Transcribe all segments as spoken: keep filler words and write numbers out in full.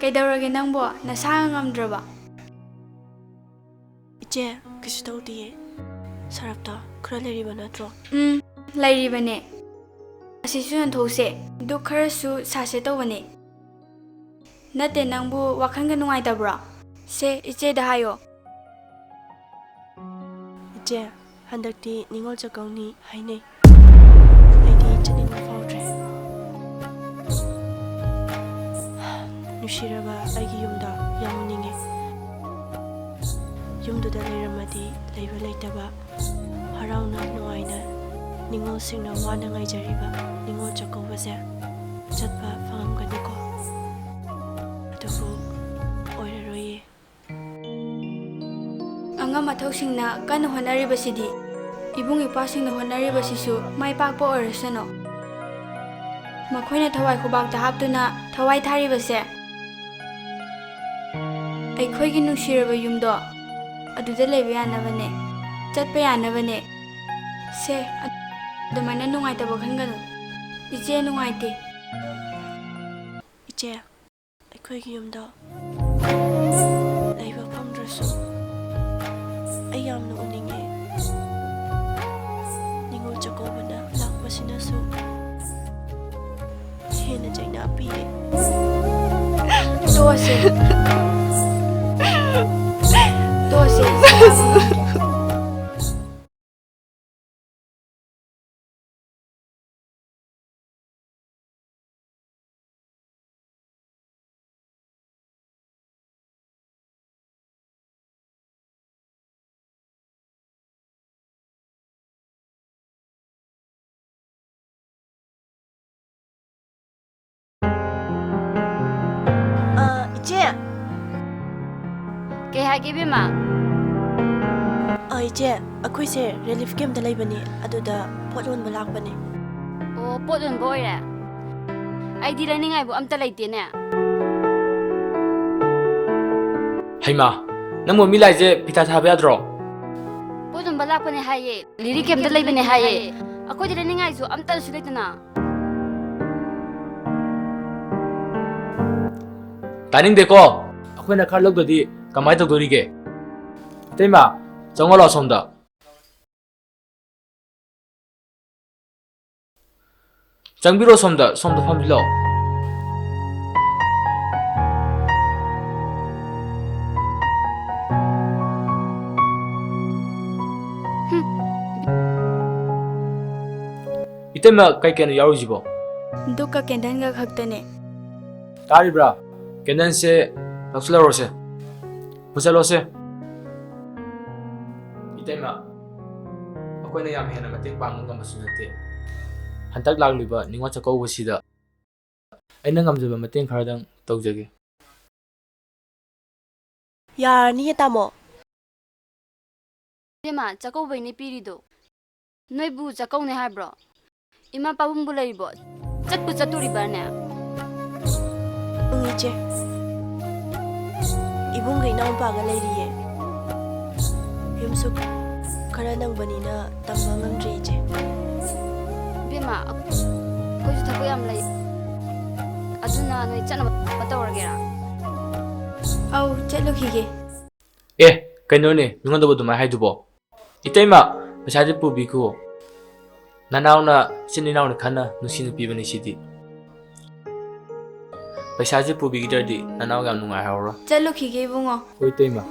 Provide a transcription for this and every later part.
ꯀꯩꯗꯧꯔꯒꯦ ꯅꯪꯕꯣ? ꯅꯁꯥꯒ ꯉꯝꯗ꯭ꯔꯕꯣ? ꯏꯆꯦ, ꯀꯩꯁꯨ ꯇꯧꯗꯤꯌꯦ꯫ ꯁꯔꯞꯇꯣ ꯈꯔ ꯂꯩꯔꯤꯕ ꯅꯠꯇ꯭ꯔꯣ? ꯎꯝ, ꯂꯩꯔꯤꯕꯅꯦ꯫ ꯑꯁꯤꯁꯨ ꯌꯣꯟꯊꯣꯛꯁꯦ꯫ ꯗꯨꯛ ꯈꯔꯁꯨ ꯁꯥꯁꯦ ꯇꯧꯕꯅꯦ꯫ ꯅꯠꯇꯦ, ꯅꯪꯕꯨ ꯋꯥꯈꯜꯒ ꯅꯨꯡꯉꯥꯏꯇꯕ꯭ꯔꯣ? ꯁꯦ, ꯏꯆꯦꯗ ꯍꯥꯏꯌꯣ꯫ ꯏꯆꯦ, ꯍꯟꯗꯛꯇꯤ ꯅꯤꯉꯣꯜ ꯆꯥꯛꯀꯧꯅꯤ ꯍꯥꯏꯅꯩ꯫ ꯑꯩꯗꯤ ꯆꯠꯅꯤꯡꯕ ꯐꯥꯎꯗ꯭ꯔꯦ꯫ ꯅꯨꯡꯁꯤꯔꯕ ꯑꯩꯒꯤ ꯌꯨꯝꯗ ꯌꯥꯝ ꯎꯅꯤꯡꯉꯦ꯫ ꯌꯨꯝꯗꯨꯗ ꯂꯩꯔꯝꯃꯗꯤ ꯂꯩꯕ ꯂꯩꯇꯕ, ꯍꯔꯥꯎꯅ ꯅꯨꯡꯉꯥꯏꯅ ꯅꯤꯉꯣꯜꯁꯤꯡꯅ ꯋꯥꯅ ꯉꯥꯏꯖꯔꯤꯕ ꯅꯤꯉꯣꯜ ꯆꯥꯛꯀꯧꯕꯁꯦ ꯆꯠꯄ ꯐꯪꯉꯝꯒꯅꯤꯀꯣ꯫ ꯑꯗꯨꯕꯨ ꯑꯣꯏꯔꯔꯣꯏꯌꯦ꯫ ꯑꯉꯝ ꯑꯊꯧꯁꯤꯡꯅ ꯀꯟꯅ ꯍꯣꯠꯅꯔꯤꯕꯁꯤꯗꯤ, ꯏꯕꯨꯡ ꯏꯄ꯭ꯋꯥꯁꯤꯡꯅ ꯍꯣꯠꯅꯔꯤꯕꯁꯤꯁꯨ ꯃꯥꯏ ꯄꯥꯛꯄ ꯑꯣꯏꯔꯁꯅꯨ꯫ ꯃꯈꯣꯏꯅ ꯊꯋꯥꯏ ꯈꯨꯕꯥꯛꯇ ꯍꯥꯞꯇꯨꯅ ꯊꯋꯥꯏ ꯊꯥꯔꯤꯕꯁꯦ, ꯑꯩꯈꯣꯏꯒꯤ ꯅꯨꯡꯁꯤꯔꯕ ꯌꯨꯝꯗꯣ ꯑꯗꯨꯗ ꯂꯩꯕ ꯌꯥꯅꯕꯅꯦ, ꯆꯠꯄ ꯌꯥꯅꯕꯅꯦ꯫ ꯁꯦ, ꯑꯗꯨꯃꯥꯏꯅ ꯅꯨꯡꯉꯥꯏꯇꯕ ꯈꯟꯒꯅꯨ꯫ ꯏꯆꯦ ꯅꯨꯡꯉꯥꯏꯇꯦ꯫ ꯏꯆꯦ, ꯑꯩꯈꯣꯏꯒꯤ ꯌꯨꯝꯗ ꯂꯩꯕ ꯐꯪꯗ꯭ꯔꯁꯨ ꯑꯩ ꯌꯥꯝꯅ ꯎꯅꯤꯡꯉꯦ꯫ ꯅꯤꯉꯣꯜ ꯆꯥꯛꯀꯧꯕꯅ ꯂꯥꯛꯄꯁꯤꯅꯁꯨ ꯍꯦꯟꯅ ꯆꯩꯅꯥ ꯄꯤꯌꯦ꯫ ꯇꯣꯛꯑꯁꯦ꯫ ꯇꯣꯛꯑꯁꯦ꯫ ꯑ, ꯏꯆꯦ꯫ ꯀꯩ ꯍꯥꯏꯒꯦ, ꯏꯕꯦꯝꯃ? ꯑ, ꯏꯆꯦ, ꯑꯩꯈꯣꯏꯁꯦ relief campꯇ ꯂꯩꯕꯅꯤ, ꯑꯗꯨꯗ ꯄꯣꯠ ꯌꯣꯟꯕ ꯂꯥꯛꯄꯅꯤ꯫ ꯑꯣ, ꯄꯣꯠ ꯌꯣꯟꯕ ꯑꯣꯏꯔꯦ? ꯑꯩꯗꯤ ꯂꯩꯅꯤꯡꯉꯥꯏꯕꯨ ꯑꯝꯇ ꯂꯩꯇꯦꯅꯦ꯫ ꯍꯩꯃꯥ, ꯅꯪꯕꯨ ꯃꯤ ꯂꯥꯏꯁꯦ ꯐꯤꯇꯥ ꯊꯥꯕ ꯌꯥꯗ꯭ꯔꯣ? ꯄꯣꯠ ꯌꯣꯟꯕ ꯂꯥꯛꯄꯅꯦ ꯍꯥꯏꯌꯦ, relief campꯇ ꯂꯩꯕꯅꯦ ꯍꯥꯏꯌꯦ꯫ ꯑꯩꯈꯣꯏꯗꯤ ꯂꯩꯅꯤꯡꯉꯥꯏꯁꯨ ꯑꯝꯇꯁꯨ ꯂꯩꯇꯅ꯫ ꯇꯥꯅꯤꯡꯗꯦꯀꯣ꯫ ꯑꯩꯈꯣꯏꯅ ꯈꯔ ꯂꯧꯗ꯭ꯔꯗꯤ ꯀꯃꯥꯏꯅ ꯇꯧꯗꯣꯔꯤꯒꯦ? ꯏꯇꯩꯃ, ꯆꯪꯉꯛꯑꯣ ꯂꯥꯛꯑꯣ ꯁꯣꯝꯗ꯫ ꯆꯪꯕꯤꯔꯣ ꯁꯣꯝꯗ, ꯁꯣꯝꯗ ꯐꯝꯕꯤꯔꯣ꯫ ꯍꯨꯝ꯫ ꯏꯇꯩꯃ, ꯀꯩ ꯀꯩꯅꯣ ꯌꯥꯎꯔꯤꯁꯤꯕꯣ? ꯙꯨꯛꯀ ꯀꯦꯟꯗꯜꯒ ꯈꯛꯇꯅꯦ꯫ ꯇꯥꯔꯤꯕ꯭ꯔꯥ? ꯀꯦꯟꯗꯜꯁꯦ ꯂꯧꯁꯤꯜꯍꯧꯔꯣꯁꯦ꯫ ꯄꯨꯁꯜꯂꯣꯁꯦ꯫ ꯏꯇꯩꯃ, ꯑꯩꯈꯣꯏꯅ ꯌꯥꯝ ꯍꯦꯟꯅ ꯃꯇꯦꯡ ꯄꯥꯡꯕ ꯉꯝꯕꯁꯨ ꯅꯠꯇꯦ꯫ ꯍꯟꯗꯛ ꯂꯥꯛꯂꯤꯕ ꯅꯤꯉꯣꯜ ꯆꯥꯛꯀꯧꯕꯁꯤꯗ ꯑꯩꯅ ꯉꯝꯖꯕ ꯃꯇꯦꯡ ꯈꯔꯗꯪ ꯇꯧꯖꯒꯦ꯫ ꯌꯥꯔꯅꯤꯌꯦ, ꯇꯥꯃꯣ꯫ ꯏꯕꯦꯝꯃ, ꯆꯥꯛꯀꯧꯕꯩꯅꯦ ꯄꯤꯔꯤꯗꯣ꯫ ꯅꯣꯏꯕꯨ ꯆꯥꯛꯀꯧꯅꯦ ꯍꯥꯏꯕ꯭ꯔꯣ? ꯏꯃꯥ ꯄꯥꯕꯨꯡꯕꯨ ꯂꯩꯔꯤꯕꯣ? ꯆꯠꯄꯨ ꯆꯠꯇꯣꯔꯤꯕ꯭ꯔꯥꯅꯦ? ꯎꯝ, ꯏꯆꯦ꯫ ꯏꯕꯨꯡꯒ ꯏꯅꯥꯎꯄꯥꯒ ꯂꯩꯔꯤꯌꯦ꯫ ꯌꯨꯝꯁꯨ ꯈꯔ ꯅꯪꯕꯅꯤꯅ ꯇꯝꯕ ꯉꯝꯗ꯭ꯔꯤ, ꯏꯆꯦ꯫ ꯏꯕꯦꯝꯃ, ꯑꯩꯈꯣꯏꯁꯨ ꯊꯕꯛ ꯌꯥꯝ ꯂꯩ꯫ ꯑꯗꯨꯅ ꯅꯣꯏ ꯆꯠꯅꯕ ꯇꯧꯔꯒꯦꯔꯥ? ꯑꯧ, ꯆꯠꯂꯨꯈꯤꯒꯦ꯫ ꯑꯦ, ꯀꯩꯅꯣꯅꯦ, ꯃꯤꯉꯣꯟꯗꯕꯨ ꯑꯗꯨꯃꯥꯏꯅ ꯍꯥꯏꯗꯨꯕꯣ? ꯏꯇꯩꯃ, ꯄꯩꯁꯥꯁꯦ ꯄꯨꯕꯤꯈꯣ꯫ ꯅꯅꯥꯎꯅ, ꯏꯆꯤꯟ ꯏꯅꯥꯎꯅ ꯈꯟꯅ ꯅꯨꯡꯁꯤꯅ ꯄꯤꯕꯅꯤ ꯁꯤꯗꯤ꯫ ꯄꯩꯁꯥꯁꯦ ꯄꯨꯕꯤꯈꯤꯗ꯭ꯔꯗꯤ ꯅꯅꯥꯎ ꯌꯥꯝ ꯅꯨꯡꯉꯥꯏꯍꯧꯔꯣꯏ꯫ ꯆꯠꯂꯨꯈꯤꯒꯦ, ꯏꯕꯨꯡꯉꯣ꯫ ꯍꯣꯏ, ꯏꯇꯩꯃ꯫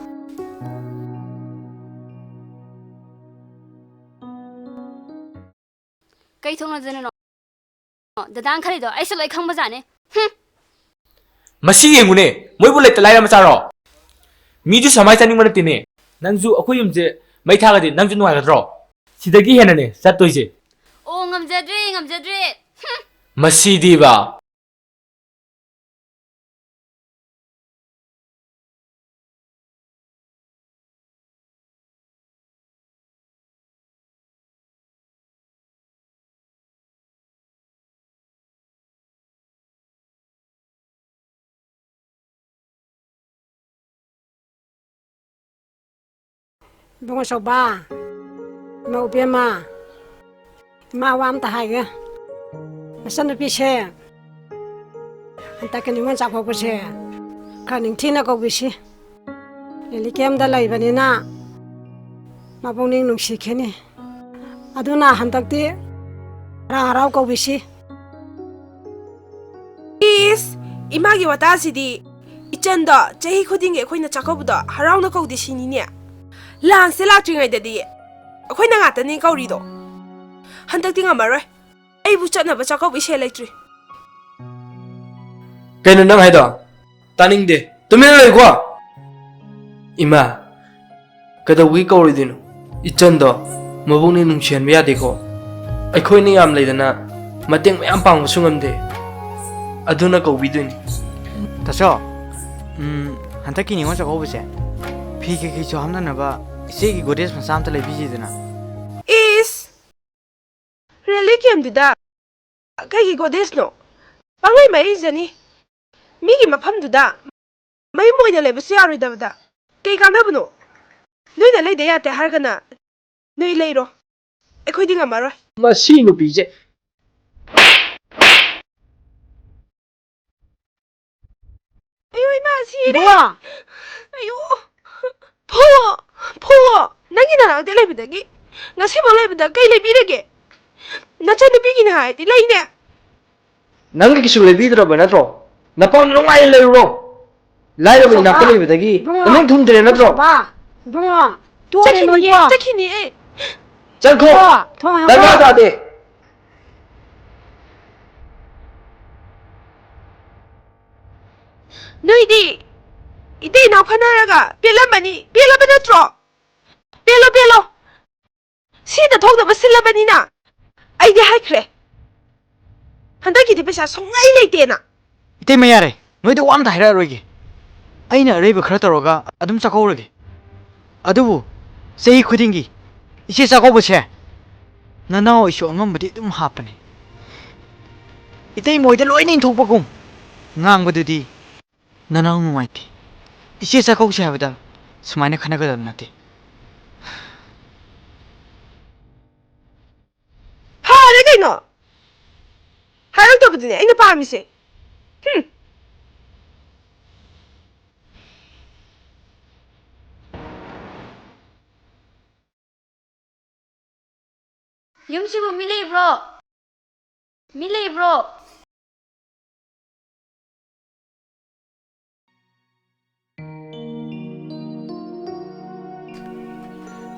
ꯀꯩ ꯊꯣꯛꯅꯗꯅꯅꯣ? ꯗꯗꯥꯅ ꯈꯜꯂꯤꯗꯣ ꯑꯩꯁꯨ ꯂꯣꯏ ꯈꯪꯕꯖꯥꯠꯅꯤ꯫ ꯍꯨꯝ꯫ ꯃꯁꯤ ꯌꯦꯡꯉꯨꯅꯦ, ꯃꯣꯏꯕꯨ ꯂꯩꯇ ꯂꯥꯏꯔ ꯃꯆꯥꯔꯣ? ꯃꯤꯗꯨ ꯁꯨꯃꯥꯏ ꯆꯥꯅꯤꯡꯕ ꯅꯠꯇꯦꯅꯦ꯫ ꯅꯪꯁꯨ ꯑꯩꯈꯣꯏ ꯌꯨꯝꯁꯦ ꯃꯩ ꯊꯥꯒꯗꯤ ꯅꯪꯁꯨ ꯅꯨꯡꯉꯥꯏꯒꯗ꯭ꯔꯣ? ꯁꯤꯗꯒꯤ ꯍꯦꯟꯅꯅꯦ ꯆꯠꯇꯣꯏꯁꯦ꯫ ꯑꯣ, ꯉꯝꯖꯗ꯭ꯔꯦ, ꯉꯝꯖꯗ꯭ꯔꯦ꯫ ꯍꯨꯝ꯫ ꯃꯁꯤꯗꯤꯕ꯫ ꯏꯕꯨꯡꯉꯣ ꯆꯧꯕ, ꯏꯃꯧ ꯏꯕꯦꯝꯃ, ꯏꯃꯥ ꯋꯥ ꯑꯝꯇ ꯍꯥꯏꯒꯦ꯫ ꯅꯆꯟꯅꯨꯄꯤꯁꯦ ꯍꯟꯗꯛꯀꯤ ꯅꯤꯉꯣꯜ ꯆꯥꯛꯀꯧꯕꯁꯦ ꯈꯔ ꯅꯤꯡꯊꯤꯅ ꯀꯧꯕꯤꯁꯤ꯫ ꯂꯤꯂꯤ ꯀꯦꯝꯗ ꯂꯩꯕꯅꯤꯅ ꯃꯄꯨꯛꯅꯤꯡ ꯅꯨꯡꯁꯤꯈꯤꯅꯤ꯫ ꯑꯗꯨꯅ ꯍꯟꯗꯛꯇꯤ ꯍꯔꯥꯎ ꯍꯔꯥꯎ ꯀꯧꯕꯤꯁꯤ꯫ ꯏꯁ, ꯏꯃꯥꯒꯤ ꯋꯥꯇꯥꯁꯤꯗꯤ꯫ ꯏꯆꯟꯗꯣ ꯆꯍꯤ ꯈꯨꯗꯤꯡꯒꯤ ꯑꯩꯈꯣꯏꯅ ꯆꯥꯛꯀꯧꯕꯗꯣ ꯍꯔꯥꯎꯅ ꯀꯧꯗꯦ ꯁꯤꯅꯤꯅꯦ꯫ ꯂꯥꯟꯁꯦ ꯂꯥꯛꯇ꯭ꯔꯤꯉꯩꯗꯗꯤ ꯑꯩꯈꯣꯏꯅ ꯉꯥꯛꯇꯅꯤ ꯀꯧꯔꯤꯗꯣ꯫ ꯍꯟꯗꯛꯇꯤ ꯉꯝꯃꯔꯣꯏ꯫ ꯑꯩꯕꯨ ꯆꯠꯅꯕ ꯆꯥꯛꯀꯧꯕ ꯏꯁꯩ ꯂꯩꯇ꯭ꯔꯤ꯫ ꯀꯩꯅꯣ ꯅꯪ ꯍꯥꯏꯗꯣ? ꯇꯥꯅꯤꯡꯗꯦ꯫ ꯇꯨꯃꯤꯟꯅ ꯂꯩꯌꯨꯀꯣ꯫ ꯏꯃꯥ, ꯀꯩꯗꯧꯕꯒꯤ ꯀꯧꯔꯣꯏꯗꯣꯏꯅꯣ? ꯏꯆꯟꯗꯣ ꯃꯕꯨꯛꯅꯤꯡ ꯅꯨꯡꯁꯤꯍꯟꯕ ꯌꯥꯗꯦꯀꯣ꯫ ꯑꯩꯈꯣꯏꯅ ꯌꯥꯝ ꯂꯩꯗꯅ ꯃꯇꯦꯡ ꯃꯌꯥꯝ ꯄꯥꯡꯕꯁꯨ ꯉꯝꯗꯦ꯫ ꯑꯗꯨꯅ ꯀꯧꯕꯤꯗꯣꯏꯅꯤ꯫ ꯇꯥꯆꯧ, ꯎꯝ, ꯍꯟꯗꯛꯀꯤ ꯅꯤꯉꯣꯜ ꯆꯥꯛꯀꯧꯕꯁꯦ ꯐꯤ ꯀꯩꯀꯩꯁꯨ ꯍꯥꯞꯅꯅꯕ ꯏꯆꯦꯒꯤ ꯒꯣꯗ꯭ꯔꯦꯖ ꯃꯆꯥ ꯑꯝꯇ ꯂꯩꯕꯤꯁꯤꯗꯅ꯫ ꯏꯁ! ꯔꯦꯂꯤ ꯀꯦꯝꯗꯨꯗ ꯀꯩꯒꯤ ꯒꯣꯗ꯭ꯔꯦꯖꯅꯣ? ꯄꯪꯂꯩ ꯃꯔꯩꯖꯅꯤ꯫ ꯃꯤꯒꯤ ꯃꯐꯝꯗꯨꯗ ꯃꯌꯨꯝ ꯑꯣꯏꯅ ꯂꯩꯕꯁꯨ ꯌꯥꯔꯣꯏꯗꯕꯗ ꯀꯩ ꯀꯥꯟꯅꯕꯅꯣ? ꯅꯣꯏꯅ ꯂꯩꯗ ꯌꯥꯗꯦ ꯍꯥꯏꯔꯒꯅ ꯅꯣꯏ ꯂꯩꯔꯣ꯫ ꯑꯩꯈꯣꯏꯗꯤ ꯉꯝꯃꯔꯣꯏ꯫ ꯃꯁꯤ ꯅꯨꯄꯤꯁꯦ꯫ ꯑꯌꯣ, ꯏꯃꯥ, ꯁꯤꯔꯦ꯫ ꯏꯕꯨꯡꯉꯣ! ꯑꯌꯣ! ꯐꯨ! ꯐꯨ! ꯅꯪꯒꯤ ꯅꯅꯥꯛꯇ ꯂꯩꯕꯗꯒꯤ ꯉꯁꯤꯐꯥꯎ ꯂꯩꯕꯗ ꯀꯩ ꯂꯩꯕꯤꯔꯒꯦ? ꯅꯆꯟꯅꯨꯄꯤꯒꯤꯅꯦ ꯍꯥꯏꯔꯗꯤ ꯂꯩꯅꯦ꯫ ꯅꯪꯒꯤ ꯀꯩꯁꯨ ꯂꯩꯕꯤꯗ꯭ꯔꯕ ꯅꯠꯇ꯭ꯔꯣ? ꯅꯄꯥꯝ ꯅꯨꯡꯉꯥꯏꯅ ꯂꯩꯔꯨꯔꯣ꯫ ꯂꯥꯏꯔꯕ ꯏꯅꯥꯛꯇ ꯂꯩꯕꯗꯒꯤ ꯏꯕꯨꯡꯉꯣ! ꯅꯃꯤꯡ ꯊꯨꯡꯗ꯭ꯔꯦ ꯅꯠꯇ꯭ꯔꯣ? ꯕꯥ! ꯏꯕꯨꯡꯉꯣ! ꯇꯣꯛꯑꯦ ꯆꯠꯈꯤꯅꯤꯌꯦ, ꯅꯣꯏꯀꯣ! ꯆꯠꯈꯤꯅꯤꯌꯦ꯫ ꯆꯠꯈ꯭ꯔꯣ! ꯏꯕꯨꯡꯉꯣ! ꯊꯣꯡ ꯍꯥꯡꯉꯣ! ꯗꯔꯀꯥꯔ ꯇꯥꯗꯦ꯫ ꯅꯣꯏꯗꯤ ꯏꯇꯩ ꯏꯅꯥꯎ ꯈꯟꯅꯔꯒ ꯄꯦꯜꯂꯝꯃꯅꯤ꯫ ꯄꯦꯜꯂꯕ ꯅꯠꯇ꯭ꯔꯣ? ꯄꯦꯜꯂꯣ, ꯄꯦꯜꯂꯣ꯫ ꯁꯤꯗ ꯊꯣꯛꯅꯕ ꯁꯤꯜꯂꯕꯅꯤꯅ ꯑꯩꯗꯤ ꯍꯥꯏꯈ꯭ꯔꯦ꯫ ꯍꯟꯗꯛꯀꯤꯗꯤ ꯄꯩꯁꯥ ꯁꯨꯡꯂꯩ ꯂꯩꯇꯦꯅ꯫ ꯏꯇꯩꯃ, ꯌꯥꯔꯦ꯫ ꯅꯣꯏꯗ ꯋꯥ ꯑꯝꯇ ꯍꯥꯏꯔꯛꯑꯔꯣꯏꯒꯦ꯫ ꯑꯩꯅ ꯑꯔꯩꯕ ꯈꯔ ꯇꯧꯔꯒ ꯑꯗꯨꯝ ꯆꯥꯛꯀꯧꯔꯒꯦ꯫ ꯑꯗꯨꯕꯨ ꯆꯍꯤ ꯈꯨꯗꯤꯡꯒꯤ ꯏꯆꯦ ꯆꯥꯛꯀꯧꯕꯁꯦ ꯅꯅꯥꯎ ꯑꯩꯁꯨ ꯑꯉꯝꯕꯗꯤ ꯑꯗꯨꯝ ꯍꯥꯞꯄꯅꯤ꯫ ꯏꯇꯩꯃ ꯍꯣꯏꯗ ꯂꯣꯏꯅ ꯏꯟꯊꯣꯛꯄꯒꯨꯝ ꯉꯥꯡꯕꯗꯨꯗꯤ ꯅꯅꯥꯎ ꯅꯨꯡꯉꯥꯏꯇꯦ꯫ ꯏꯆꯦ ꯆꯥꯛꯀꯧꯁꯦ ꯍꯥꯏꯕꯗ ꯁꯨꯃꯥꯏꯅ ꯈꯟꯅꯒꯗꯕ ꯅꯠꯇꯦ꯫ ꯐꯔꯦ ꯀꯩꯅꯣ? ꯍꯥꯏꯔꯛꯇꯕꯗꯨꯅꯦ ꯑꯩꯅ ꯄꯥꯝꯃꯤꯁꯦ꯫ ꯍꯨꯝ꯫ ꯌꯨꯝꯁꯤꯕꯨ ꯃꯤ ꯂꯩꯕ꯭ꯔꯣ? ꯃꯤ ꯂꯩꯕ꯭ꯔꯣ?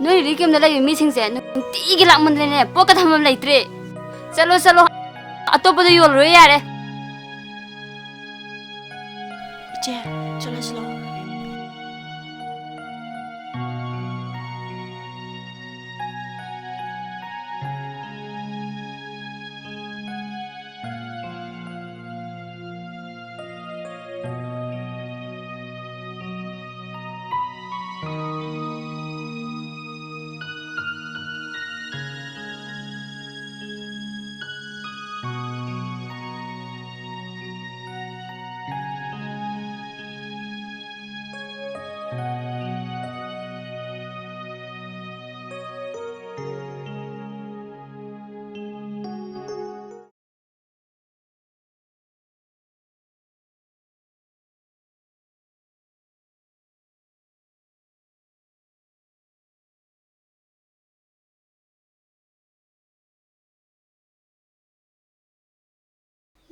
ꯅꯣꯏ ꯔꯤꯂꯤꯐ ꯀꯦꯝꯞꯇ ꯂꯩꯕ ꯃꯤꯁꯤꯡꯁꯦ ꯅꯨꯡꯇꯤꯒꯤ ꯂꯥꯛꯃꯟꯗꯅꯅꯦ, ꯄꯣꯠꯀ ꯊꯝꯐꯝ ꯂꯩꯇ꯭ꯔꯦ꯫ ꯆꯠꯂꯣ, ꯆꯠꯂꯣ, ꯑꯇꯣꯞꯄꯗ ꯌꯣꯜꯂꯨꯔꯣ ꯌꯥꯔꯦ꯫ ꯏꯆꯦ, ꯆꯠꯂꯁꯤ ꯂꯥꯛꯑꯣ꯫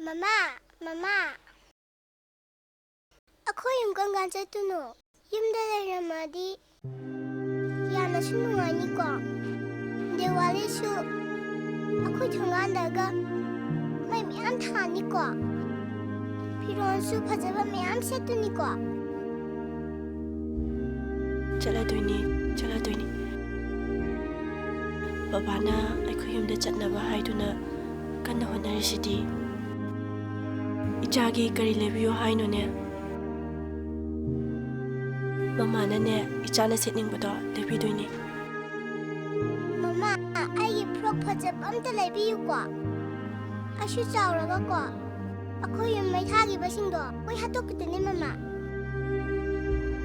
ꯃꯃꯥ, ꯃꯃꯥ, ꯑꯩꯈꯣꯏ ꯌꯨꯝ ꯀꯔꯝ ꯀꯥꯟ ꯆꯠꯇꯣꯏꯅꯣ? ꯌꯨꯝꯗ ꯂꯩꯔꯝꯃꯗꯤ ꯌꯥꯝꯅꯁꯨ ꯅꯨꯡꯉꯥꯏꯅꯤꯀꯣ꯫ ꯗꯤꯋꯥꯂꯤꯁꯨ ꯑꯩꯈꯣꯏ ꯊꯣꯡꯒꯥꯟꯗꯒ ꯃꯩ ꯃꯌꯥꯝ ꯊꯥꯟꯅꯤꯀꯣ꯫ ꯐꯤꯔꯣꯜꯁꯨ ꯐꯖꯕ ꯃꯌꯥꯝ ꯁꯦꯠꯇꯣꯏꯅꯤꯀꯣ꯫ ꯆꯠꯂꯗꯣꯏꯅꯤ, ꯆꯠꯂꯗꯣꯏꯅꯤ꯫ ꯕꯕꯥꯅ ꯑꯩꯈꯣꯏ ꯌꯨꯝꯗ ꯆꯠꯅꯕ ꯍꯥꯏꯗꯨꯅ ꯀꯟꯅ ꯍꯣꯠꯅꯔꯤꯁꯤꯗꯤ꯫ ꯏꯆꯥꯒꯤ ꯀꯔꯤ ꯂꯩꯕꯤꯌꯨ ꯍꯥꯏꯅꯣꯅꯦ? ꯃꯃꯥꯅꯅꯦ, ꯏꯆꯥꯅ ꯁꯦꯠꯅꯤꯡꯕꯗꯣ ꯂꯩꯕꯤꯗꯣꯏꯅꯦ꯫ ꯃꯃꯥ, ꯑꯩꯒꯤ ꯐ꯭ꯔꯣꯛ ꯐꯖꯕ ꯑꯝꯇ ꯂꯩꯕꯤꯌꯨꯀꯣ꯫ ꯑꯩꯁꯨ ꯆꯥꯎꯔꯒꯀꯣ, ꯑꯩꯈꯣꯏ ꯌꯨꯝ ꯃꯩ ꯊꯥꯈꯤꯕꯁꯤꯡꯗꯣ ꯂꯣꯏ ꯍꯥꯠꯇꯣꯛꯈꯤꯗꯣꯏꯅꯦ, ꯃꯃꯥ꯫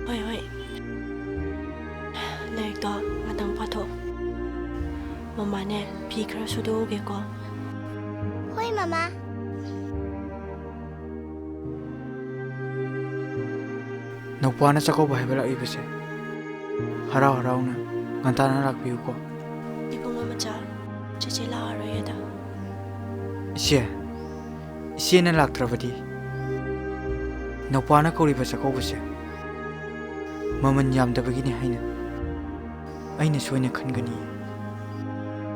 ꯍꯣꯏ, ꯍꯣꯏ꯫ ꯂꯥꯏꯔꯤꯛꯇꯣ ꯉꯥꯛꯇꯪ ꯄꯥꯊꯣꯛ꯫ ꯃꯃꯥꯅꯦ, ꯐꯤ ꯈꯔ ꯁꯨꯗꯣꯛꯎꯒꯦꯀꯣ꯫ ꯍꯣꯏ, ꯃꯃꯥ꯫ ꯅꯧꯄꯥꯅ ꯆꯥꯛꯀꯧꯕ ꯍꯥꯏꯕ ꯂꯥꯛꯏꯕꯁꯦ ꯍꯔꯥꯎ ꯍꯔꯥꯎꯅ ꯉꯟꯇꯥꯅ ꯂꯥꯛꯄꯤꯌꯨꯀꯣ꯫ ꯏꯕꯨꯡꯉꯣ ꯃꯆꯥ, ꯆꯦꯆꯦ ꯂꯥꯛꯑꯔꯣꯏꯌꯦꯗ꯫ ꯏꯆꯦ, ꯏꯆꯦꯅ ꯂꯥꯛꯇ꯭ꯔꯕꯗꯤ ꯅꯧꯄꯥꯅ ꯀꯧꯔꯤꯕ ꯆꯥꯛꯀꯧꯕꯁꯦ ꯃꯃꯜ ꯌꯥꯝꯗꯕꯒꯤꯅꯤ ꯍꯥꯏꯅ ꯑꯩꯅ ꯁꯣꯏꯅ ꯈꯟꯒꯅꯤ꯫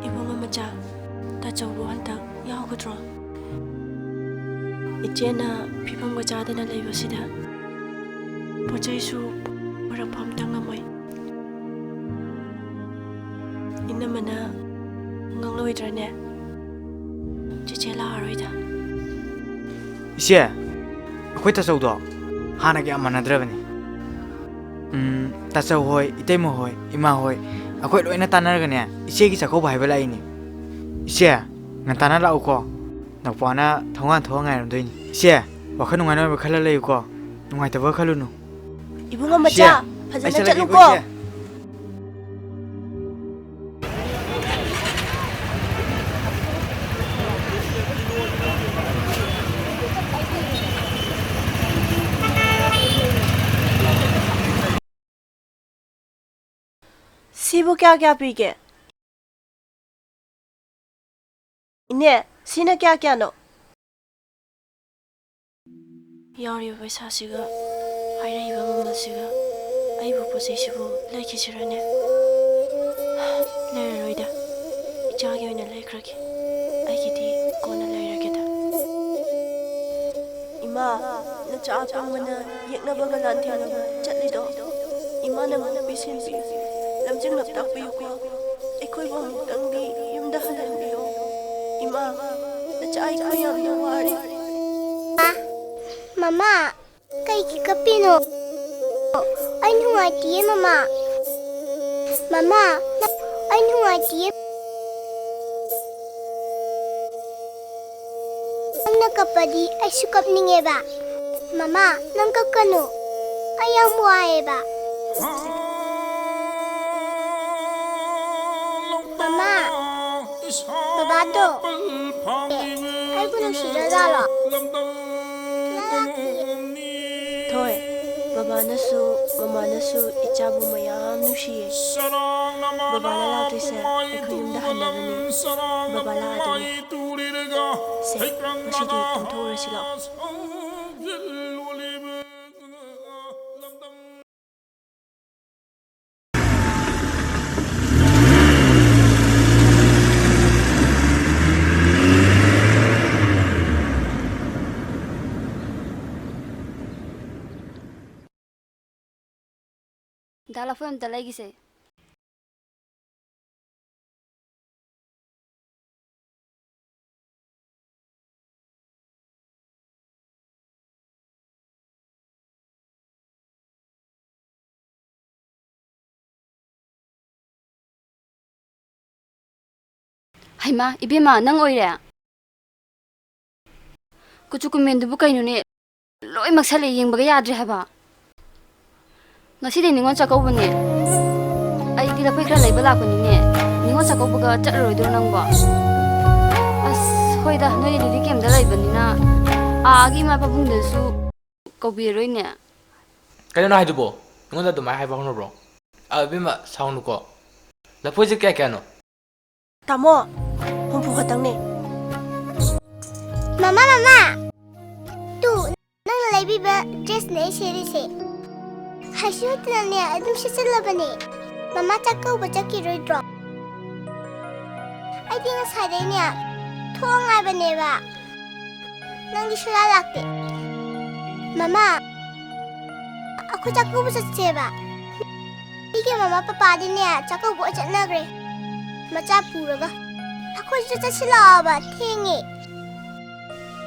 ꯏꯕꯨꯡꯉꯣ ꯃꯆꯥ, ꯇꯥꯆꯧꯕꯨ ꯍꯟꯗꯛ ꯌꯥꯎꯒꯗ꯭ꯔꯣ? ꯏꯆꯦꯅ ꯐꯤꯕꯝꯒ ꯆꯥꯗꯅ ꯂꯩꯕꯁꯤꯗ ꯄꯣꯠ ꯆꯩꯁꯨ ꯄꯨꯔꯛꯄ ꯑꯝꯇ ꯉꯝꯃꯣꯏ꯫ ꯏꯅꯝꯃꯅ ꯉꯥꯡꯂꯣꯏꯗ꯭ꯔꯅꯦ? ꯆꯦꯆꯦ ꯂꯥꯛꯑꯔꯣꯏꯗ꯫ ꯏꯆꯦ, ꯑꯩꯈꯣꯏ ꯇꯥꯆꯧꯗꯣ ꯍꯥꯟꯅꯒ ꯌꯥꯝ ꯃꯥꯟꯅꯗ꯭ꯔꯕꯅꯤ꯫ ꯎꯝ, ꯇꯥꯆꯧ ꯍꯣꯏ, ꯏꯇꯩꯃ ꯍꯣꯏ, ꯏꯃꯥ ꯍꯣꯏ, ꯑꯩꯈꯣꯏ ꯂꯣꯏꯅ ꯇꯥꯟꯅꯔꯒꯅꯦ, ꯏꯆꯦꯒꯤ ꯆꯥꯛꯀꯧꯕ ꯍꯥꯏꯕ ꯂꯥꯛꯏꯅꯦ꯫ ꯏꯆꯦ, ꯉꯟꯇꯥꯅ ꯂꯥꯛꯎꯀꯣ꯫ ꯅꯧꯄꯥꯅ ꯊꯣꯡꯒꯥꯟ ꯊꯣꯛꯑ ꯉꯥꯏꯔꯝꯗꯣꯏꯅꯤ꯫ ꯏꯆꯦ, ꯋꯥꯈꯜ ꯅꯨꯡꯉꯥꯏꯅꯕ ꯈꯜꯂ ꯂꯩꯌꯨꯀꯣ꯫ ꯅꯨꯡꯉꯥꯏꯇꯕ ꯈꯜꯂꯨꯅꯨ꯫ ꯏꯕꯨꯡꯉꯣ ꯏꯆꯦ, ꯃꯆꯥ, ꯑꯩ ꯐꯖꯅ ꯆꯠꯂꯒꯦꯀꯣ, ꯆꯠꯂꯨꯀꯣ꯫ ꯏꯆꯦ꯫ ꯁꯤꯕꯨ ꯀꯌꯥ ꯀꯌꯥ ꯄꯤꯒꯦ? ꯏꯅꯦ, ꯁꯤꯅ ꯀꯌꯥ ꯀꯌꯥꯅꯣ? ꯌꯥꯎꯔꯤꯕ ꯄꯩꯁꯥꯁꯤꯒ ꯍꯥꯏꯔꯛꯏꯕ ꯃꯃꯜꯁꯤꯒ ꯑꯩꯕꯨ ꯄꯣꯠ ꯆꯩꯁꯤꯕꯨ ꯂꯩꯈꯤꯁꯤꯔꯅꯦ? ꯂꯩꯔꯔꯣꯏꯗ, ꯏꯆꯥꯒꯤ ꯑꯣꯏꯅ ꯂꯩꯈ꯭ꯔꯒꯦ꯫ ꯑꯩꯒꯤꯗꯤ ꯀꯣꯟꯅ ꯂꯩꯔꯒꯦꯗ꯫ ꯏꯃꯥ, ꯅꯆꯥ ꯑꯄꯪꯕꯅ ꯌꯦꯛꯅꯕꯒ ꯂꯥꯟꯊꯦꯡꯅꯕ ꯆꯠꯂꯤꯗꯣ ꯏꯃꯥꯅ ꯉꯥꯛꯄꯤ ꯁꯦꯟꯕꯤ, ꯂꯝꯖꯤꯡ ꯂꯝꯇꯥꯛꯄꯤꯌꯨꯀꯣ꯫ ꯑꯩꯈꯣꯏꯕꯨ ꯑꯃꯨꯛꯇꯪꯗꯤ ꯌꯨꯝꯗ ꯍꯜꯍꯟꯕꯤꯌꯣ꯫ ꯏꯃꯥ, ꯅꯆꯥ ꯑꯩꯈꯣꯏ ꯌꯥꯝꯅ ꯋꯥꯔꯦ꯫ ꯃꯃꯥ, ꯀꯩꯒꯤ ꯀꯞꯄꯤꯅꯣ? ꯑꯩ ꯅꯨꯡꯉꯥꯏꯇꯤꯌꯦ, ꯃꯃꯥ꯫ ꯃꯃꯥ, ꯑꯩ ꯅꯨꯡꯉꯥꯏꯇꯤꯌꯦ꯫ ꯅꯪꯅ ꯀꯞꯄꯗꯤ ꯑꯩꯁꯨ ꯀꯞꯅꯤꯡꯉꯦꯕ꯫ ꯃꯃꯥ, ꯅꯪ ꯀꯞꯀꯅꯨ꯫ ꯑꯩ ꯌꯥꯝ ꯋꯥꯏꯌꯦꯕ꯫ ꯃꯃꯥ, ꯕꯕꯥꯗꯣ, ꯑꯦ, ꯑꯩꯕꯨ ꯅꯨꯡꯁꯤꯗ꯭ꯔꯖꯥꯠꯂꯣ? ꯊꯣꯏ, ꯕꯕꯥꯅꯁꯨ ꯃꯃꯥꯅꯁꯨ ꯏꯆꯥꯕꯨ ꯃꯌꯥꯝ ꯅꯨꯡꯁꯤꯌꯦ꯫ ꯕꯕꯥ ꯂꯥꯛꯇ꯭ꯔꯤꯁꯦ ꯑꯩꯈꯣꯏ ꯌꯨꯝꯗ ꯍꯟꯅꯕꯅꯦ꯫ ꯕꯕꯥ ꯂꯥꯛꯑꯗꯤ ꯁꯦ, ꯉꯁꯤꯗꯤ ꯇꯨꯝꯊꯣꯛꯎꯔꯁꯤ ꯂꯥꯛꯑꯣ꯫ ꯗꯥ ꯂꯐꯣꯏ ꯑꯝꯇ ꯂꯩꯒꯤꯁꯦ꯫ ꯍꯩꯃꯥ, ꯏꯕꯦꯝꯃ, ꯅꯪ ꯑꯣꯏꯔꯦ? ꯀꯨꯆꯨ ꯀꯨꯃꯦꯟꯗꯨꯕꯨ ꯀꯩꯅꯣꯅꯦ? ꯂꯣꯏ ꯃꯛꯁꯜꯂꯦ, ꯌꯦꯡꯕꯒ ꯌꯥꯗ꯭ꯔꯦ ꯍꯥꯏꯕ꯫ ꯉꯁꯤꯗꯤ ꯅꯤꯉꯣꯜ ꯆꯥꯛꯀꯧꯕꯅꯦ꯫ ꯑꯩꯗꯤ ꯂꯐꯣꯏ ꯈꯔ ꯂꯩꯕ ꯂꯥꯛꯄꯅꯤꯅꯦ꯫ ꯅꯤꯉꯣꯜ ꯆꯥꯛꯀꯧꯕꯒ ꯆꯠꯂꯔꯣꯏꯗ꯭ꯔꯣ ꯅꯪꯕꯣ? ꯑꯁ, ꯍꯣꯏꯗ, ꯅꯣꯏꯗꯤ ꯂꯤꯂꯤ ꯀꯦꯝꯗ ꯂꯩꯕꯅꯤꯅ ꯑꯥꯒꯤ ꯏꯃꯥ ꯄꯥꯕꯨꯡꯗꯁꯨ ꯀꯧꯕꯤꯔꯔꯣꯏꯅꯦ꯫ ꯀꯩꯅꯣ ꯅꯪ ꯍꯥꯏꯗꯨꯕꯣ? ꯑꯩꯉꯣꯟꯗ ꯑꯗꯨꯃꯥꯏꯅ ꯍꯥꯏꯕ ꯍꯧꯅꯕ꯭ꯔꯣ? ꯑ, ꯏꯕꯦꯝꯃ, ꯁꯥꯎꯅꯨꯀꯣ꯫ ꯂꯐꯣꯏꯁꯦ ꯀꯌꯥ ꯀꯌꯥꯅꯣ? ꯇꯥꯃꯣ, ꯍꯨꯝꯐꯨ ꯈꯛꯇꯪꯅꯦ꯫ ꯃꯃꯥ, ꯃꯃꯥ! ꯇꯨ, ꯅꯪꯅ ꯂꯩꯕꯤꯕ dressꯅꯦ ꯑꯩ ꯁꯦꯠꯂꯤꯁꯦ꯫ ꯍꯩꯁꯨ ꯍꯩꯇꯅꯅꯦ ꯑꯗꯨꯝ ꯁꯦꯠꯆꯜꯂꯕꯅꯦ꯫ ꯃꯃꯥ ꯆꯥꯛꯀꯧꯕ ꯆꯠꯈꯤꯔꯣꯏꯗ꯭ꯔꯣ? ꯑꯩꯗꯤ ꯉꯁꯥꯏꯗꯩꯅꯦ ꯊꯣꯛꯑ ꯉꯥꯏꯕꯅꯦꯕ꯫ ꯅꯪꯗꯤ ꯁꯨꯡꯂꯥꯛ ꯂꯥꯛꯇꯦ꯫ ꯃꯃꯥ, ꯑꯩꯈꯣꯏ ꯆꯥꯛꯀꯧꯕ ꯆꯠꯁꯦꯕ꯫ ꯃꯤꯒꯤ ꯃꯃꯥ ꯄꯄꯥꯗꯤꯅꯦ ꯆꯥꯛꯀꯧꯕ ꯑꯣꯏ ꯆꯠꯅꯈ꯭ꯔꯦ ꯃꯆꯥ ꯄꯨꯔꯒ꯫ ꯑꯩꯈꯣꯏꯁꯨ ꯆꯠꯁꯤ ꯂꯥꯛꯑꯣꯕ, ꯊꯦꯡꯉꯦ꯫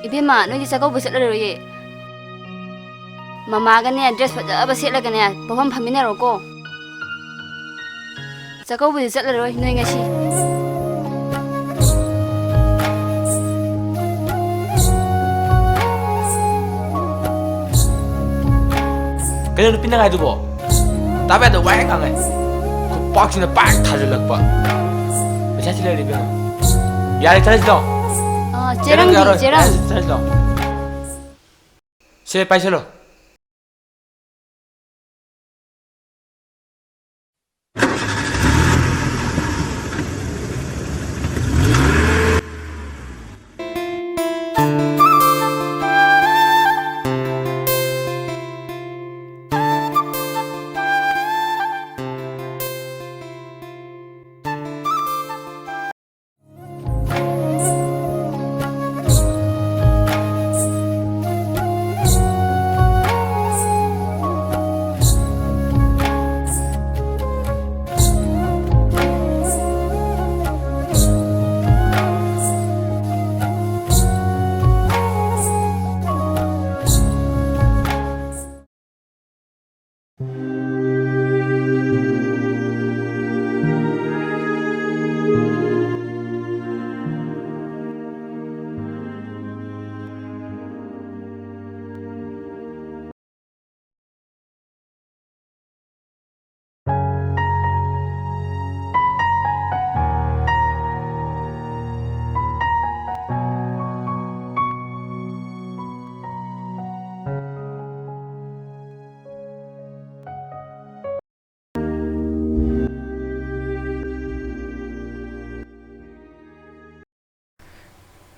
ꯏꯕꯦꯝꯃ, ꯅꯣꯏꯗꯤ ꯆꯥꯛꯀꯧꯕ ꯆꯠꯂꯔꯣꯏꯌꯦ꯫ ꯃꯃꯥꯒꯅꯦ dress ꯐꯖꯕ ꯁꯦꯠꯂꯒꯅꯦ ꯄꯣꯐꯝ ꯐꯝꯃꯤꯟꯅꯔꯣꯀꯣ꯫ ꯆꯥꯛꯀꯧꯕꯗꯤ ꯆꯠꯂꯔꯣꯏ ꯅꯣꯏ ꯉꯁꯤ꯫ ꯀꯩꯅꯣ ꯅꯨꯄꯤ ꯅꯪ ꯍꯥꯏꯗꯨꯕꯣ? ꯇꯥꯕ ꯌꯥꯗꯕ ꯋꯥ ꯍꯦꯛ ꯉꯥꯡꯉꯦ꯫ ꯈꯨꯄꯥꯛꯁꯤꯅ ꯄꯥꯛ ꯊꯥꯖꯤꯜꯂꯛꯄ꯫ ꯄꯩꯁꯥ ꯁꯤ ꯂꯩꯔꯦ ꯏꯕꯦꯝꯃ꯫ ꯌꯥꯔꯦ, ꯆꯠꯂꯁꯤ ꯂꯥꯛꯑꯣ꯫ ꯑ, ꯆꯦꯔꯪꯗꯤ, ꯌꯥꯔꯣꯏ꯫ ꯆꯦꯔꯪ꯫ ꯌꯥꯔꯦ, ꯆꯠꯂꯁꯤ ꯂꯥꯛꯑꯣ꯫ ꯁꯦ, ꯄꯥꯏꯁꯜꯂꯣ꯫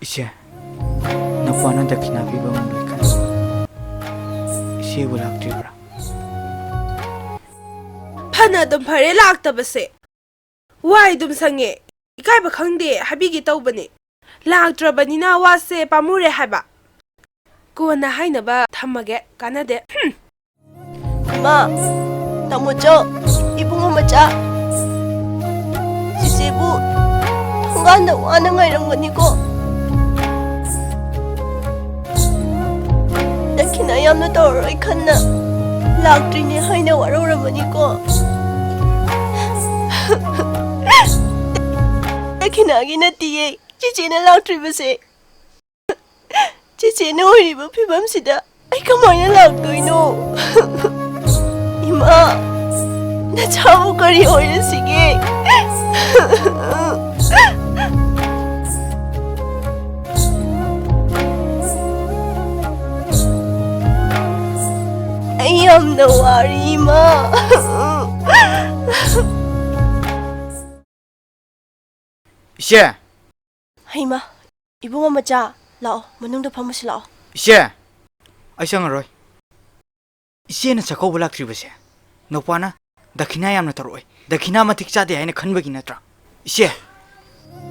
ꯏꯆꯦ, ꯅꯄꯥꯅ ꯗꯈꯤꯅꯥ ꯄꯤꯕ ꯉꯝꯂꯣꯏ ꯈꯟ ꯏꯆꯦꯕꯨ ꯂꯥꯛꯇ꯭ꯔꯤꯕ꯭ꯔꯥ? ꯐꯅ ꯑꯗꯨꯝ ꯐꯔꯦ ꯂꯥꯛꯇꯕꯁꯦ꯫ ꯋꯥꯏ ꯑꯗꯨꯝ ꯁꯪꯉꯦ꯫ ꯏꯀꯥꯏꯕ ꯈꯪꯗꯦ ꯍꯥꯏꯕꯤꯒꯦ ꯇꯧꯕꯅꯦ꯫ ꯂꯥꯛꯇ꯭ꯔꯕꯅꯤꯅ ꯋꯥꯁꯦ ꯄꯥꯝꯃꯨꯔꯦ ꯍꯥꯏꯕ꯫ ꯀꯣꯟꯅ ꯍꯥꯏꯅꯕ ꯊꯝꯃꯒꯦ, ꯀꯥꯟꯅꯗꯦ꯫ ꯍꯨꯝ꯫ ꯏꯃꯥ, ꯇꯥꯃꯣꯆꯧ, ꯏꯕꯨꯡꯉꯣ ꯃꯆꯥ, ꯆꯤꯆꯦꯕꯨ ꯊꯣꯡꯒꯥꯟꯗ ꯋꯥꯅ ꯉꯥꯏꯔꯝꯒꯅꯤꯀꯣ꯫ ꯗꯈꯤꯅꯥ ꯌꯥꯝꯅ ꯇꯧꯔꯔꯣꯏ ꯈꯟꯅ ꯂꯥꯛꯇ꯭ꯔꯤꯅꯦ ꯍꯥꯏꯅ ꯋꯥꯔꯧꯔꯝꯃꯅꯤꯀꯣ꯫ ꯗꯈꯤꯅꯥꯒꯤ ꯅꯠꯇꯤꯌꯦ ꯆꯤꯆꯦꯅ ꯂꯥꯛꯇ꯭ꯔꯤꯕꯁꯦ꯫ ꯆꯤꯆꯦꯅ ꯑꯣꯏꯔꯤꯕ ꯐꯤꯕꯝꯁꯤꯗ ꯑꯩ ꯀꯃꯥꯏꯅ ꯂꯥꯛꯇꯣꯏꯅꯣ? ꯏꯃꯥ, ꯅꯆꯥꯕꯨ ꯀꯔꯤ ꯑꯣꯏꯔꯁꯤꯒꯦ? ꯑꯩ ꯌꯥꯝꯅ ꯋꯥꯔꯤ, ꯏꯃꯥ꯫ ꯏꯆꯦ! ꯍꯩꯃꯥ, ꯏꯕꯨꯡꯉꯣ ꯃꯆꯥ, ꯂꯥꯛꯑꯣ, ꯃꯅꯨꯡꯗ ꯐꯝꯃꯨꯁꯤ ꯂꯥꯛꯑꯣ꯫ ꯏꯆꯦ! ꯑꯩ ꯆꯪꯉꯔꯣꯏ꯫ ꯏꯆꯦꯅ ꯆꯥꯛꯀꯧꯕ ꯂꯥꯛꯇ꯭ꯔꯤꯕꯁꯦ ꯅꯧꯄꯥꯅ ꯗꯈꯤꯅꯥ ꯌꯥꯝꯅ ꯇꯧꯔꯛꯑꯣꯏ, ꯗꯈꯤꯅꯥ ꯃꯇꯤꯛ ꯆꯥꯗꯦ ꯍꯥꯏꯅ ꯈꯟꯕꯒꯤ ꯅꯠꯇ꯭ꯔꯥ? ꯏꯆꯦ!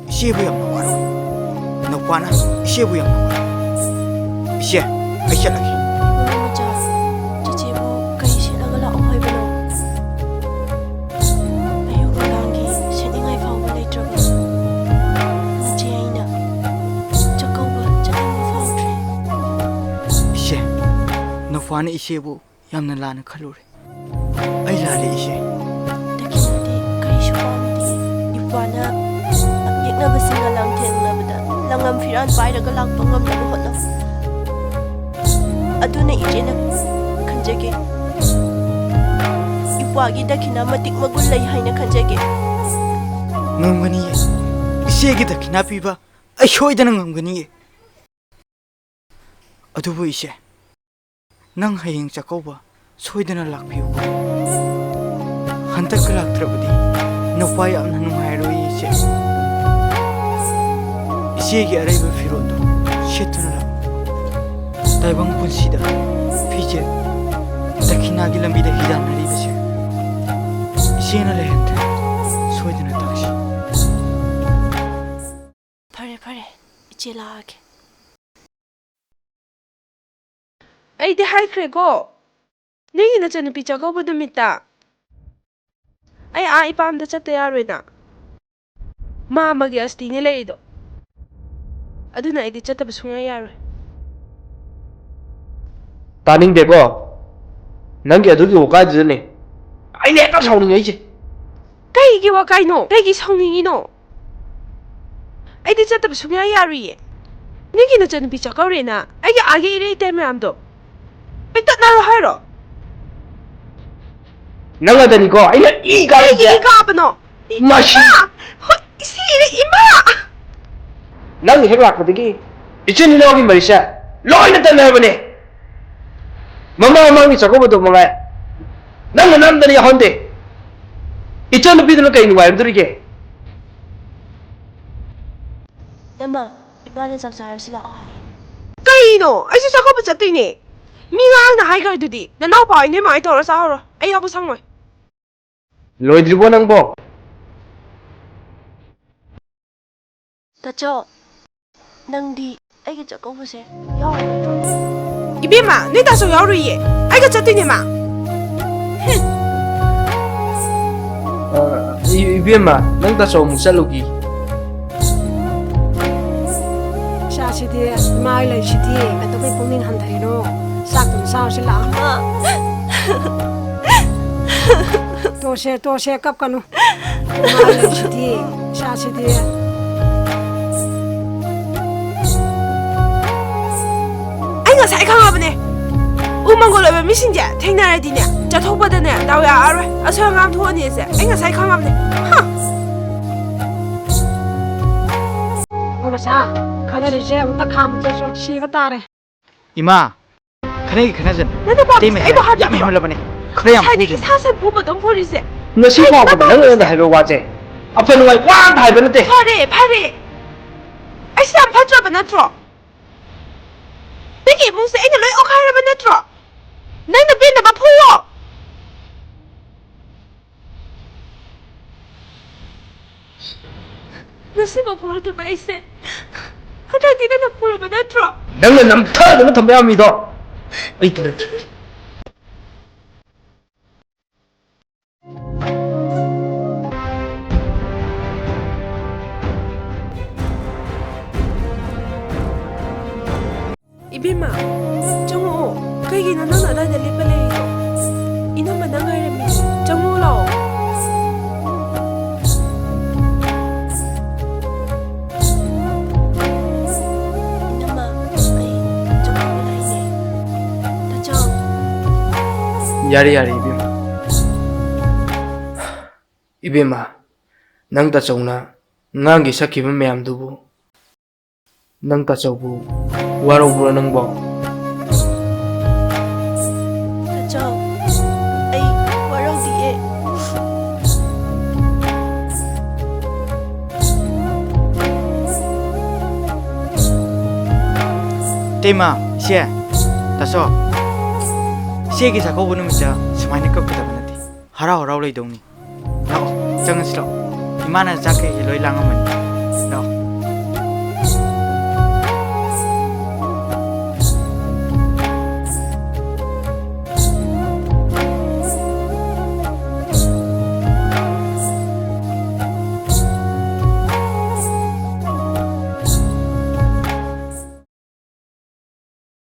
ꯏꯆꯦꯕꯨ ꯌꯥꯝꯅ ꯋꯥꯔꯧꯏ꯫ ꯅꯧꯄꯥꯅ ꯏꯆꯦꯕꯨ ꯌꯥꯝꯅ ꯋꯥꯔꯧꯏ꯫ ꯏꯆꯦ, ꯑꯩ ꯆꯠꯂꯒꯦ꯫ ꯏꯕꯨꯡꯉꯣ ꯃꯆꯥ, ꯆꯤꯆꯦꯕꯨ ꯀꯔꯤ ꯁꯦꯠꯂꯒ ꯂꯥꯛꯑꯣ ꯍꯥꯏꯕꯅꯣ? ꯑꯌꯨꯛ ꯅꯨꯡꯗꯥꯡꯒꯤ ꯁꯦꯠꯅꯤꯡꯉꯥꯏ ꯐꯥꯎꯕ ꯂꯩꯇ꯭ꯔꯕ ꯅꯆꯦ ꯑꯩꯅ ꯆꯥꯛꯀꯧꯕ ꯆꯠꯅꯤꯡꯕ ꯐꯥꯎꯗ꯭ꯔꯦ꯫ ꯏꯆꯦ, ꯅꯧꯄꯥꯅ ꯏꯆꯦꯕꯨ ꯌꯥꯝꯅ ꯂꯥꯟꯅ ꯈꯜꯂꯨꯔꯦ꯫ ꯑꯩ ꯂꯥꯜꯂꯦ, ꯏꯆꯦ꯫ ꯗꯈꯤꯅꯥꯗꯤ ꯀꯔꯤꯁꯨ ꯄꯥꯝꯗꯦ꯫ ꯏꯄ꯭ꯋꯥꯅ ꯌꯦꯛꯅꯕꯁꯤꯡꯒ ꯂꯥꯡꯊꯦꯡꯅꯕꯗ ꯂꯪꯉꯝ ꯐꯤꯔꯥꯟ ꯄꯥꯏꯔꯒ ꯂꯥꯛꯄ ꯉꯝꯅꯕ ꯍꯣꯠꯅꯧ꯫ ꯑꯗꯨꯅ ꯏꯆꯦꯅ ꯈꯟꯖꯒꯦ꯫ ꯏꯄ꯭ꯋꯥꯒꯤ ꯗꯈꯤꯅꯥ ꯃꯇꯤꯛ ꯃꯒꯨꯟ ꯂꯩ ꯍꯥꯏꯅ ꯈꯟꯖꯒꯦ꯫ ꯉꯝꯒꯅꯤꯌꯦ꯫ ꯏꯆꯦꯒꯤ ꯗꯈꯤꯅꯥ ꯄꯤꯕ ꯑꯩ ꯁꯣꯏꯗꯅ ꯉꯝꯒꯅꯤꯌꯦ꯫ ꯑꯗꯨꯕꯨ ꯏꯆꯦ, ꯅꯪ ꯍꯌꯦꯡ ꯆꯥꯛꯀꯧꯕ ꯁꯣꯏꯗꯅ ꯂꯥꯛꯄꯤꯌꯨꯀꯣ꯫ ꯍꯟꯗꯛꯀ ꯂꯥꯛꯇ꯭ꯔꯕꯗꯤ ꯅꯧꯄꯥ ꯌꯥꯝꯅ ꯅꯨꯡꯉꯥꯏꯔꯣꯏ, ꯏꯆꯦ꯫ ꯏꯆꯦ꯫ ꯏꯆꯦꯒꯤ ꯑꯔꯩꯕ ꯐꯤꯔꯣꯜꯗꯨ ꯁꯦꯠꯇꯨꯅ ꯂꯥꯛꯎ꯫ ꯇꯥꯏꯕꯪ ꯄꯨꯟꯁꯤꯗ ꯐꯤꯖꯦꯠ ꯗꯈꯤꯅꯥꯒꯤ ꯂꯝꯕꯤꯗ ꯍꯤꯗꯥꯟꯅꯔꯤꯕꯁꯦ ꯏꯆꯦꯅ ꯂꯩꯍꯟꯗ꯭ꯔꯦ꯫ ꯁꯣꯏꯗꯅ ꯇꯥꯛꯁꯤ꯫ ꯐꯔꯦ, ꯐꯔꯦ, ꯏꯆꯦ ꯂꯥꯛꯑꯒꯦ꯫ ꯑꯩꯗꯤ ꯍꯥꯏꯈ꯭ꯔꯦꯀꯣ, ꯅꯪꯒꯤ ꯅꯆꯟꯅꯨꯄꯤ ꯆꯥꯛꯀꯧꯕ ꯅꯨꯃꯤꯠꯇ ꯑꯩ ꯑꯥ ꯏꯄꯥꯝꯗ ꯆꯠꯇ ꯌꯥꯔꯣꯏꯅ꯫ ꯃꯥ ꯑꯃꯒꯤ ꯑꯁꯇꯤꯅꯦ ꯂꯩꯔꯤꯗꯣ, ꯑꯗꯨꯅ ꯑꯩꯗꯤ ꯆꯠꯇꯕ ꯁꯨꯡꯌꯥ ꯌꯥꯔꯣꯏ꯫ ꯇꯥꯅꯤꯡꯗꯦꯀꯣ, ꯅꯪꯒꯤ ꯑꯗꯨꯒꯤ ꯋꯥꯀꯥꯏꯗꯨꯗꯅꯦ ꯑꯩꯅ ꯍꯦꯛꯇ ꯁꯥꯎꯅꯤꯡꯉꯛꯏꯁꯦ꯫ ꯀꯩꯒꯤ ꯋꯥꯀꯥꯏꯅꯣ? ꯀꯩꯒꯤ ꯁꯥꯎꯅꯤꯡꯉꯤꯅꯣ? ꯑꯩꯗꯤ ꯆꯠꯇꯕ ꯁꯨꯡꯌꯥ ꯌꯥꯔꯣꯏꯌꯦ꯫ ꯅꯪꯒꯤ ꯅꯆꯟꯅꯨꯄꯤ ꯆꯥꯛꯀꯧꯔꯦꯅ ꯑꯩꯒꯤ ꯑꯥꯒꯤ ꯏꯔꯩ ꯏꯇꯩ ꯃꯌꯥꯝꯗꯣ ꯄꯤꯛꯇꯠꯅꯔꯣ ꯍꯥꯏꯔꯣ? ꯅꯪ ꯑꯗꯅꯤꯀꯣ ꯑꯩꯅ ꯏ ꯀꯥꯔꯤꯁꯦ꯫ ꯀꯩꯒꯤ ꯏ ꯀꯥꯕꯅꯣ? ꯃꯁꯤ ꯏꯃꯥ! ꯍꯣꯏ, ꯁꯤꯔꯦ, ꯏꯃꯥ! ꯅꯪ ꯍꯦꯛ ꯂꯥꯛꯄꯗꯒꯤ ꯏꯆꯤꯟ ꯏꯅꯥꯎꯒꯤ ꯃꯔꯤꯁꯦ ꯂꯣꯏꯅ ꯇꯠꯅꯔꯕꯅꯦ꯫ ꯃꯃꯥꯡ ꯃꯃꯥꯡꯒꯤ ꯆꯥꯛꯀꯧꯕꯗꯣ ꯃꯉꯥꯏ ꯅꯪꯅ ꯅꯝꯗꯅ ꯌꯥꯎꯍꯟꯗꯦ꯫ ꯏꯆꯟꯅꯨꯄꯤꯗꯨꯅ ꯀꯩ ꯅꯨꯡꯉꯥꯏꯔꯝꯗꯣꯔꯤꯒꯦ? ꯏꯃꯥ, ꯏꯃꯥꯅ ꯆꯥꯛ ꯆꯥꯔꯁꯤ ꯂꯥꯛꯑꯣ ꯍꯥꯏ꯫ ꯀꯩꯅꯣ? ꯑꯩꯁꯨ ꯆꯥꯛꯀꯧꯕ ꯆꯠꯇꯣꯏꯅꯦ꯫ ꯃꯤ ꯉꯔꯥꯡꯅ ꯍꯥꯏꯈ꯭ꯔꯗꯨꯗꯤ, ꯅꯅꯥꯎꯄꯥ ꯍꯣꯏ ꯅꯣꯏ ꯃꯥ ꯍꯣꯏ ꯇꯧꯔ ꯆꯥꯍꯧꯔꯣ, ꯑꯩ ꯌꯥꯎꯕ ꯁꯪꯉꯣꯏ꯫ ꯂꯣꯏꯗ꯭ꯔꯤꯕꯣ ꯅꯪꯕꯣ? ꯇꯥꯆꯧ, ꯅꯪꯗꯤ ꯑꯩꯒꯤ ꯆꯥꯛꯀꯧꯕꯁꯦ ꯌꯥꯎꯔꯣꯏ? ꯏꯕꯦꯝꯃ, ꯅꯣꯏ ꯇꯥꯆꯧ ꯌꯥꯎꯔꯨꯏꯌꯦ, ꯑꯩꯒ ꯆꯠꯇꯣꯏꯅꯦ ꯃꯥ꯫ ꯍꯨꯝ꯫ ꯑ, ꯏ-, ꯏꯕꯦꯝꯃ, ꯅꯪ ꯇꯥꯆꯧ ꯑꯃꯨꯛ ꯆꯠꯂꯨꯈꯤ꯫ ꯏꯆꯥꯁꯤꯗꯤ ꯏꯃꯥ ꯍꯣꯏ ꯂꯩꯁꯤꯗꯤ ꯀꯩꯗꯧꯕꯩ ꯄꯨꯛꯅꯤꯡ ꯍꯟꯊꯔꯤꯅꯣ? ꯆꯥꯛꯇꯨꯝ ꯆꯥꯔꯨꯁꯤ ꯂꯥꯛꯑꯣ꯫ ꯇꯣꯛꯁꯦ, ꯇꯣꯛꯁꯦ, ꯀꯞꯀꯅꯨ꯫ ꯏꯃꯥ ꯂꯩꯁꯤꯗꯤ, ꯏꯆꯥꯁꯤꯗꯤ꯫ ꯑꯩ ꯉꯁꯥꯏ ꯈꯪꯉꯕꯅꯦ, ꯎ ꯃꯪꯒꯣꯜ ꯑꯣꯏꯕ ꯃꯤꯁꯤꯡꯁꯦ ꯊꯦꯡꯅꯔꯗꯤꯅꯦ, ꯆꯠꯊꯣꯛꯄꯗꯅꯦ ꯗꯥꯎ ꯌꯥꯔꯔꯣꯏ, ꯑꯁꯣꯏ ꯑꯉꯥꯝ ꯊꯣꯛꯑꯅꯤ ꯑꯁꯦ꯫ ꯑꯩ ꯉꯁꯥꯏ ꯈꯪꯉꯕꯅꯦ꯫ ꯍ! ꯃꯁꯥ ꯈꯠꯅꯔꯤꯁꯦ ꯑꯃꯨꯛꯇ ꯈꯥꯝꯃꯨ ꯆꯠꯁꯨ ꯁꯤꯕ ꯇꯥꯔꯦ꯫ ꯏꯃꯥ, ꯈꯠꯅꯩ ꯈꯠꯅꯖꯅꯨ꯫ ꯅꯪꯅ ꯄꯥꯝꯃꯤꯁꯦ ꯏꯇꯩꯃ ꯑꯩꯕꯨ ꯍꯥꯠꯄ ꯌꯥꯝ ꯅꯠꯇ꯭ꯔꯣ? ꯍꯦꯟꯃꯜꯂꯕꯅꯦ꯫ ꯈꯠꯅ ꯌꯥꯝ ꯉꯁꯥꯏꯗꯒꯤ ꯐꯨꯗ꯭ꯔꯤꯅꯦ꯫ ꯏꯁꯥ ꯁꯟ ꯐꯨꯕꯗꯧ ꯐꯨꯔꯤꯁꯦ꯫ ꯉꯁꯤ ꯐꯥꯎꯕꯗ ꯅꯪꯅ ꯑꯩꯉꯣꯟꯗ ꯍꯥꯏꯕ ꯋꯥꯁꯦ ꯑꯐ ꯅꯨꯡꯉꯥꯏ ꯋꯥ ꯑꯝꯇ ꯍꯥꯏꯕ ꯅꯠꯇꯦ꯫ ꯐꯔꯦ, ꯐꯔꯦ꯫ ꯑꯩꯁꯦ ꯌꯥꯝ ꯐꯠꯇ꯭ꯔꯕ ꯅꯠꯇ꯭ꯔꯣ? ꯅꯪꯒꯤ ꯏꯃꯨꯡꯁꯦ ꯑꯩꯅ ꯂꯣꯏ ꯑꯣꯈꯥꯏꯔꯕ ꯅꯠꯇ꯭ꯔꯣ? ꯅꯪꯅ ꯄꯦꯟꯗꯕ ꯐꯨꯔꯣ꯫ ꯉꯁꯤꯐꯥꯎ ꯐꯥꯎꯔꯛꯇꯕ ꯑꯩꯁꯦ ꯍꯟꯗꯛꯇꯤ ꯅꯪꯅ ꯐꯨꯔꯕ ꯅꯠꯇ꯭ꯔꯣ? ꯅꯪꯅ ꯅꯝꯊꯗꯅ ꯊꯝꯕ ꯌꯥꯕ ꯃꯤꯗꯣ ꯑꯩꯗꯤ ꯅꯠꯇ꯭ꯔꯦ꯫ ꯏꯕꯦꯝꯃ, ꯆꯪꯉꯛꯑꯣ꯫ ꯀꯩꯒꯤꯅꯣ ꯅꯪꯅ ꯑꯗꯥꯏꯗ ꯂꯦꯞꯄ ꯂꯩꯔꯤꯗꯣ? ꯏꯅꯝꯃ ꯅꯪ ꯉꯥꯏꯔꯝꯃꯤ꯫ ꯆꯪꯉꯛꯑꯣ ꯂꯥꯛꯑꯣ꯫ ꯏꯅꯝꯃ, ꯑꯩ ꯆꯪꯉꯛꯑꯣ ꯂꯥꯛꯏꯅꯦ꯫ ꯇꯥꯆꯧ꯫ ꯌꯥꯔꯦ, ꯌꯥꯔꯦ, ꯏꯕꯦꯝꯃ꯫ ꯏꯕꯦꯝꯃ, ꯅꯪ ꯇꯥꯆꯧꯅ ꯉꯥꯡꯒꯦ ꯁꯛꯈꯤꯕ ꯃꯌꯥꯝꯗꯨꯕꯨ ꯅꯪ ꯇꯥꯆꯧꯕꯨ ꯋꯥꯔꯧꯕ꯭ꯔꯣ ꯅꯪꯕꯣ? ꯇꯥꯆꯧ, ꯑꯩ ꯋꯥꯔꯧꯗꯤꯌꯦ꯫ ꯏꯇꯩꯃ, ꯏꯆꯦ, ꯇꯥꯆꯧ, ꯏꯆꯦꯒꯤ ꯆꯥꯛꯀꯧꯕ ꯅꯨꯃꯤꯠꯇ ꯁꯨꯃꯥꯏꯅ ꯀꯞꯀꯗꯕ ꯅꯠꯇꯦ, ꯍꯔꯥꯎ ꯍꯔꯥꯎ ꯂꯩꯗꯧꯅꯤ꯫ ꯂꯥꯛꯑꯣ, ꯆꯪꯉꯁꯤ ꯂꯥꯛꯑꯣ꯫ ꯏꯃꯥꯅ ꯆꯥꯛ ꯀꯩꯀꯩ ꯂꯣꯏ ꯂꯥꯡꯉꯝꯃꯅꯤ꯫ ꯂꯥꯛꯑꯣ꯫